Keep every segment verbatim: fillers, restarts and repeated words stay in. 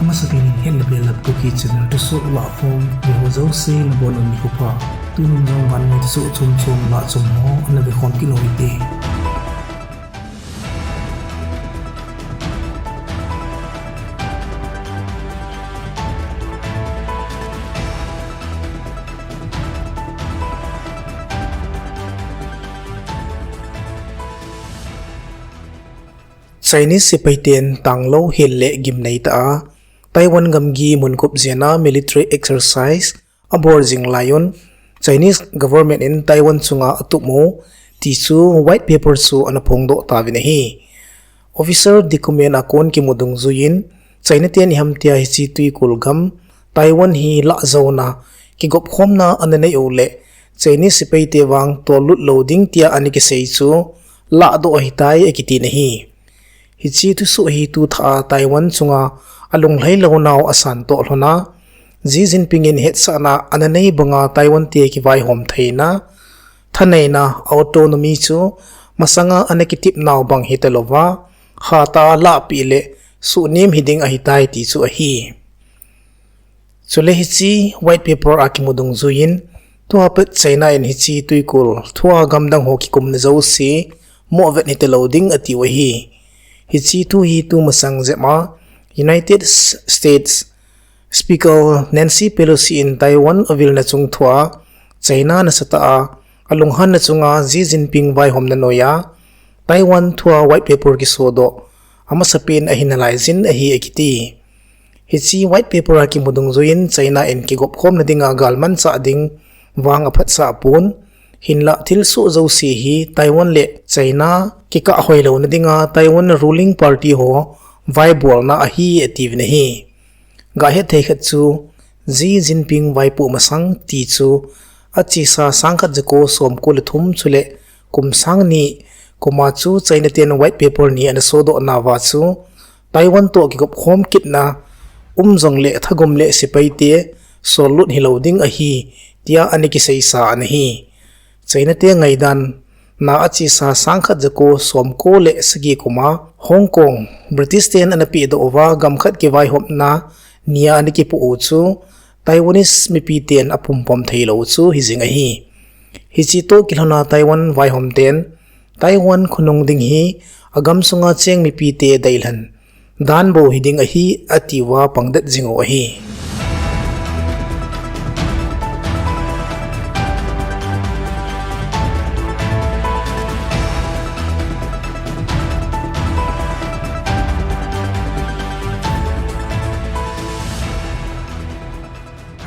Amasapen in het le bel a Kuki channel thusoh lahkhom ve ho jouse nabonun nikho pha. Tunin jong vannoi thusoh chomchom lah chom ho ana vekhom kit u hite. Chinese sepai ten tanglou hel le gimnei tah a Taiwan gamgi mun kop jena military exercise abol jing lai un, Chinese government in Taiwan chunga atup u ti chu white paper chu ana phongdoh tauvin ahi. Official document a kon kimu dungjuiyin, China ten ihamtia hiche twikul gam Taiwan hi lahjouna kigopkhomna ana nei uleh, Chinese sepai te vang tollut lou ding tia ana kisei chu lahdoh ahitai akitin ahi. Hiche thusoh hi tuthah a Taiwan chunga alunglhai lounau asan toh lhona, Xi Jinping in hetsahna ana nei banga Taiwan te kivaihom theina, thaneina, autonomy chu masanga ana kitepnau bang hitalouva, hatah a lahpeh le suhnem hiding ahitai ti chu ahi. Chule hiche white paper a kimu dungjuiyin, tua pat China in hiche twikul thua gamdang ho kikumna jouse movet hitalou ding atiu ahi. Hiche thu hi tumasang jep a United States Speaker Nancy Pelosi in Taiwan avilna chung thua China nasatah a alunghanna chunga Xi Jinping vaihomna noiya Taiwan thua white paper kisodoh amasapen ahinalaijin ahi akiti. Hiche white paper a kimu dungjuiyin China in kigopkhomna dinga galmanchah ding vang aphatsah pon, hinlah thilsoh jouse hi Taiwan le China kikah hoilouna dinga Taiwan ruling party ho vaibolna ahi atiuvin ahi. Gahet thei khat chu Xi Jinping vaipoh masang ti chu achesa sangkhat jako somko le thum chule kum sangni kuma chu China ten white paper ni ana sodoh nauva chu Taiwan toh kigopkhom kitna um jongle thagum le sepai te sollut hilou ding ahi tia ana kiseisa ana hi. China te ngaidan na achesa sangkhat jako somko le sagi kuma Hong Kong British ten ana pehdoh uva gamkhat kivaihopna nia ana kipoh u chu Taiwanese mipi ten apumpom theilou chu hijing ahi. Hiche toh kilhona Taiwan vaihom ten Taiwan khonung ding hi agamsunga cheng mipi te deilhen dan bou hiding ahi atiuva pangdet jing u ahi.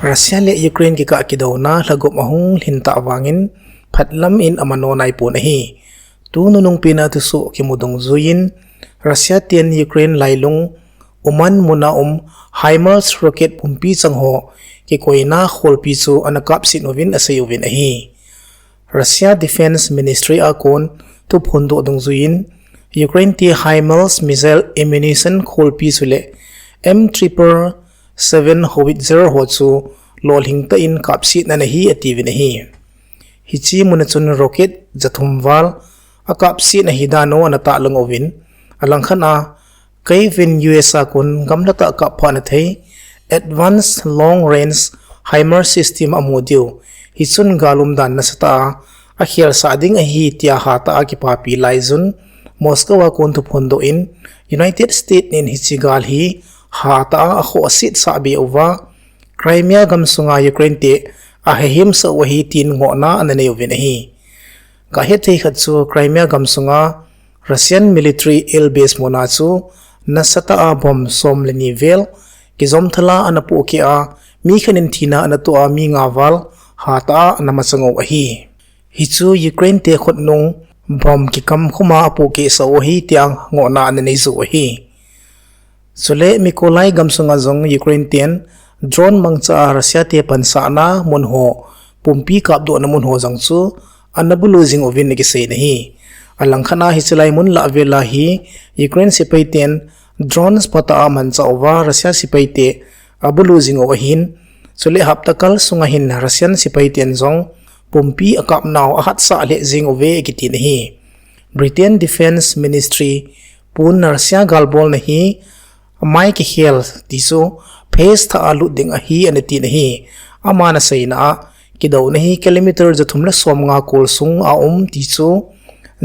Russia le Ukraine kikah kidouna lhagop ahung lhintah vangin phatlam in amano naipon ahi. Tununung pena thusoh kimu dungjuiyin Russia ten Ukraine lailung Uman muna um HIMARS rocket pumpi chang ho kikoina kholpi chu ana kapset uvin asei uvin ahi. Russia Defense Ministry a kon thuphondoh dungjuiyin Ukraine te HIMARS missile ammunition kholpi chule M triple seven howitzer ho chu lolhing tah in kapsetna ana hi atiuvin ahi. Hiche muna chun rocket jathum val akapset ahi dan u ana tahlang uvin, alangkhat a Kyiv in U S a kon gamlatah kapphahna thei advanced long range HIMARS system amu diu, hichun gal umdan nasatah a akhelsah ding ahi tia hatah a kipapi laijun Moscow a kon thuphondoh in United States in hiche gal hi hatah a akhohsetsah be uva Crimea gamsunga Ukraine te ahehemsah u ahi tin ngohna ana nei uvin ahi. Gahet thei khat chu Crimea gamsunga Russian military air base muna chu nasatah a bomb som le ni vel kijom thala ana pohkeh a, mi khat in thina ana toh a, mi nga val hatah a ana machang u ahi. Hichu Ukraine te khutnung bomb kikamkhum a apohkehsah u ahi tia ngohna ana neiju ahi. Chule Mykolaiv gamsunga jong Ukraine ten drone mangcha a Russia te pansahna mun ho, pumpi kapdohna mun ho jong chu ana bulu jing uvin akisei nahi. Alangkhat a hichelai mun lah vel a hi Ukraine sepai ten drones phatah a amanchah uva Russia sepai te abulu jing u ahin, chule hapta kal sunga hin Russian sepai ten jong pumpi akapnau ahatsah lheh jing uve akiti nahi. Britain Defense Ministry pun Russia galbolna hi amai kikhel ti chu phase thah a lut ding ahi ana tin ahi. Aman aseina a, kidouna hi kilometer jathum le somnga kol sung a um ti chu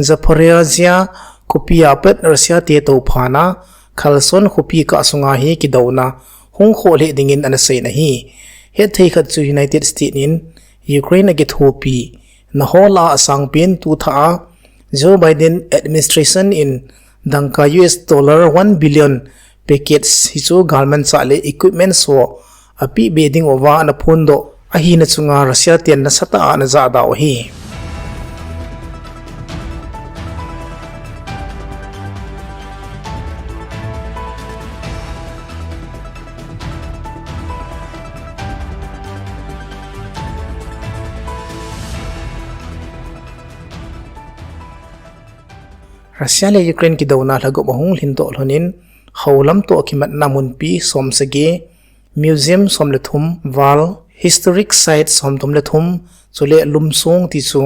Zaporizhzhia khopi a pat Russia te touphan a Kherson khopi kah sunga hi kidouna hung khoh lheh dingin ana seiyin ahi. Hetthei khat chu United States in Ukraine a kithopi na ho lah a asangpen tu thah a Joe Biden administration in dangka U S dollar one billion package hi chu galmanchah le equipment ho apeh be ding uva ana phondoh ahina chunga Russia ten nasatah a ana jahda u ahi. Russia le Ukraine kidouna lhagop ahung lhin toh lhonin, houlam toh kimatna munpi somsagi, museum som le thum val, historic site somthum le thum, chule lumsong ti chu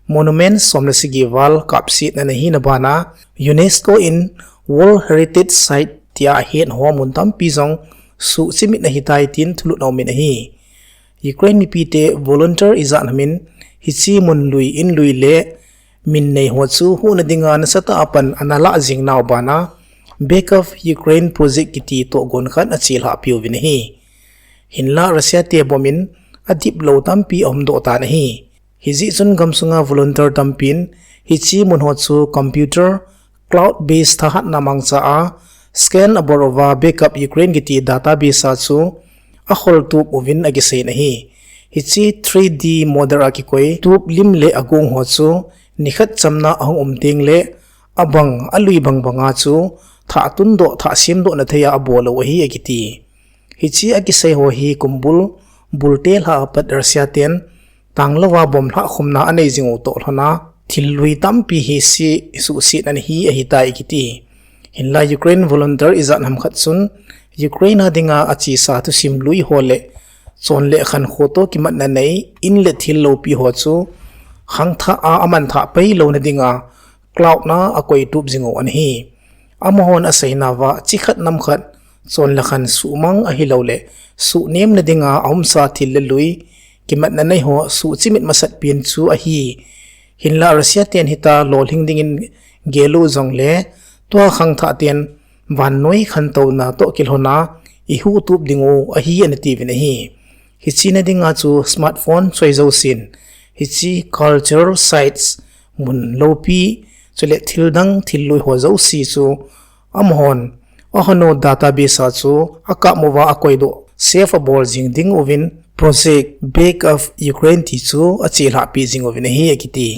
monument som le sagi val kapsetna ana hina bana, UNESCO in World Heritage Site tia ahet ho mun tampi jong suhchimit ahitai tin thulut aumin ahi. Ukraine mipite volunteer ijat hamin hiche mun lui in lui le min nei ho chu huhna dinga nasatah a pan ana lah jing nau bana, Back of Ukraine Project kiti tohgon khat achelhah piuvin ahi. Hinla Russia te bomin adip lou tampi ahomdoh tan ahi. Hijeh chun gamsunga volunteer tampin hiche mun ho chu computer cloud base thahatna mangcha a scan abol uva Back of Ukraine kiti database a chu aholtup uvin akiseiyin ahi. Hiche three D model a kikoi tup lim le agong ho chu nikhat chamna ahung um teng le abang alui bang banga chu thah tundoh, thah semdohna thei a abol u ahi akiti. Hiche akisei ho hi kumbul bulte lha a pat Russia ten tanglouva bomb lhahkhumna anei jing u toh lhona thil lui tampi hi suhsetna ana hi ahitai akiti. Hinla Ukraine volunteer ijat ham khat chun Ukraine a dinga achesa thusim lui ho le chon le khankho toh kimatna nei in le thil loupi ho chu khangthah a amanthah pei louna dinga cloud na akoi tup jing u ana hi. Amahon aseinauva chikhat namkhat chon le khan suhmang ahilou le suhnemna dinga aumsa thil le lui kimatna nei ho suhchimit masat pen chu ahi. Hinla Russia ten hitia lolhing dingin gel u jongle tua khangthah ten vannoi khantouna toh kilhona ihuhtup ding u ahi ana tiuvin ahi. Hiche na dinga chu smartphone choi jousen hiche cultural sites mun loupi chule thildang thil lui ho jouse chu amahon ahono database a chu akap uva akoidoh save abol jing ding uvin Project Back of Ukraine ti chu achelhah pi jing uvin ahi akiti.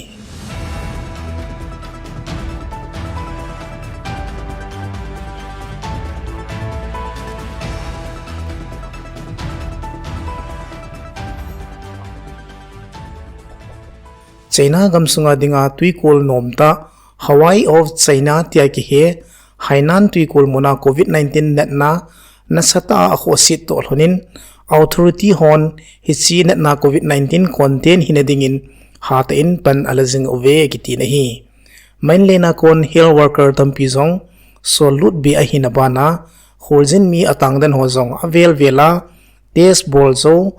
China gamsunga dinga twikol nomtah Hawaii of China tia kihe Hainan twikol muna covid nineteen natna nasatah a akhohset toh lhonin authority hon hiche natna covid nineteen contain hina dingin hatah in pan ala jing uve akitin ahi. Mainleina kon health worker tampi jong sollut be ahina bana kholjin mi atangden ho jong avel vel a test bol jou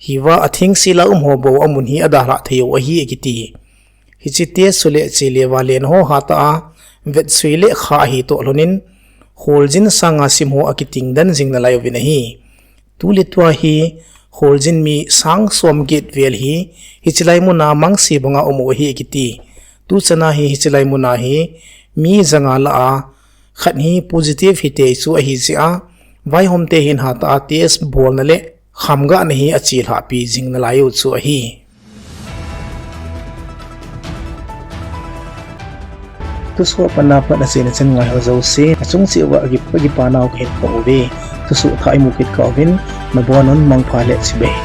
hiuva athengsel a um ho bou amun hi adalhah thei u ahi akiti. Hiche test chule chele valen ho hatah a vetsui le kha ahi toh lhonin kholjin sanga sim ho akiting den jing nalai uvin ahi. Tule tua hi kholjin mi sang som get vel hi hichelai muna mangse banga um u ahi akiti. Tuchana hi hichelai muna hi mi janga lah a khat hi positive hitei chu ahijeh a vaihomte hin hatah a test bolna le khamgahna hi achelhah pi jing nalai u chu ahi. Thusoh apat na pat achaina chan ngai ho jouse achung cheh uva akipa nau kahin phong uve. Thusoh thah imu kit kah uvin nabonun mangpha le chibai.